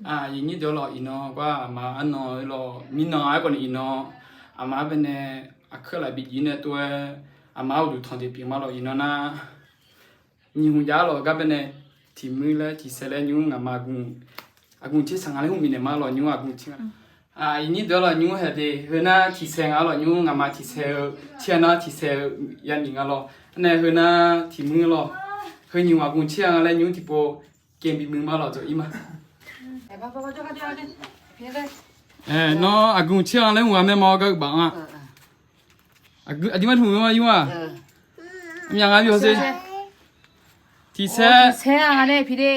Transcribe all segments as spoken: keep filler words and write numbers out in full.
Aqyuif nyir deuq-awr lawq, iqnan gar aqma arnan-eu lawq, mirnan aerkhawf ni iqnan aqma arbae nae aqkuir laf bi jif nae tov-aer aqma uqduq tanqdzaeq pyeuf ma lawq. Iqnan nar nyiq hmq jav-ar lawq, gar bae nae tiq muir laer tiq saer laer nymr ngaqma aqgmq tser saq nga laer hmq bifnaeq ma lawq, nymr aqgmq tser nga. Aqyuif nyir deuq-awr lawq, nymr haeq de, heu nar tiq saer nga lawq, nymr ngaqma tiq saer-eu tser-a nar tiq saer-eu yamiq nga lawq. Aernae heu nar tiq muir lawq, heu nyiq hmq aqgmq tser nga laer nymr tiqpov kaev bimuiq ma lawq, dzawq-ir ma. Nawr aqgmq tser nga laer hmq ghaq mae ma-awr gar uqbaf nga. Aqdui mar tmq-eu ma nymr-aq. Myaq nga bi hawsher. Tiq saer. Tiq saer nga laer pi de.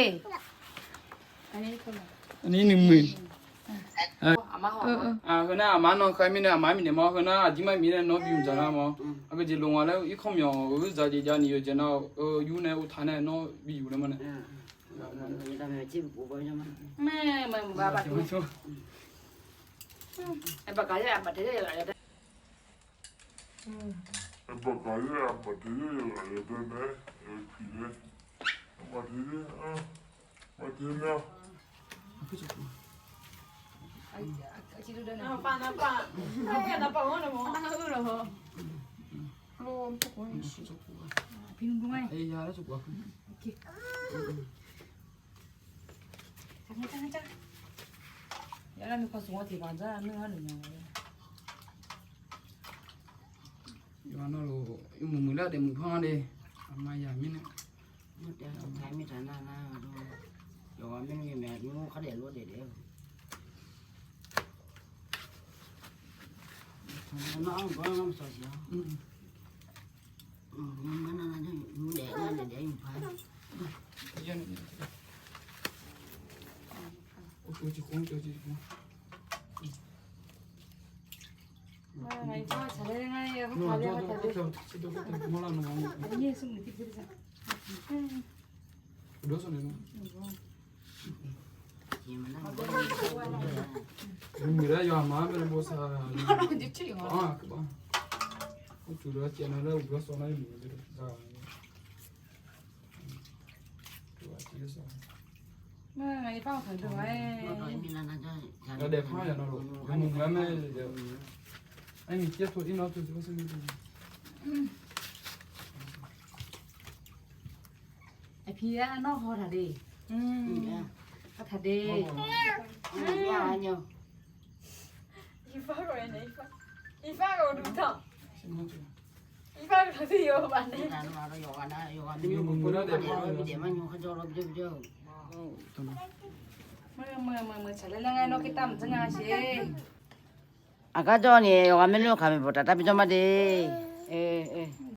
Aqni nuimuiq. Heu nar aqma nan khae mirnae aqma bifnaeq ma-awr, heu nar aqdui mar bif nae nawr bi uqdzaq nar ma-awr. Aqgeujeq loq nga laer irkanr myawq-euq uqdzaq jeq jav ni yawqjeq nar-eu yur nae uqtaf nae nawr bi yuq nae ma nae. Aqbaqgaq yaer aqbaqda yaer aqyawf dae mae, piq laer, aqbaqda yaer, aqbaqda yaer. Yawqha navluf, yawmuiq muiq lar daefmuiq par-a de, aqma yaq mirnae. Yawqha mirnae maeq nymr khardaef lof daef daef-eu. Nar-anr gawr-anr maqsawq siq-a. Nymr daef-a daef daef-a nymq par. Muiq laer yawqha maqanr bae bosav. Aqkuir ba. Uqcif lof-aer caev nar laer uqbawr sawv nar yawmuiq-eu deuq-a. Yawdaef par yaq navluf yawmuiq muiq-aer mae. Aer miq caer to ir nar to. Aqpiq-aer nawr haw taq de. Haw taq de. Aqgar jawr ni yawqghaq maernmr kaq maeqbawq taf tar bijawr ma de.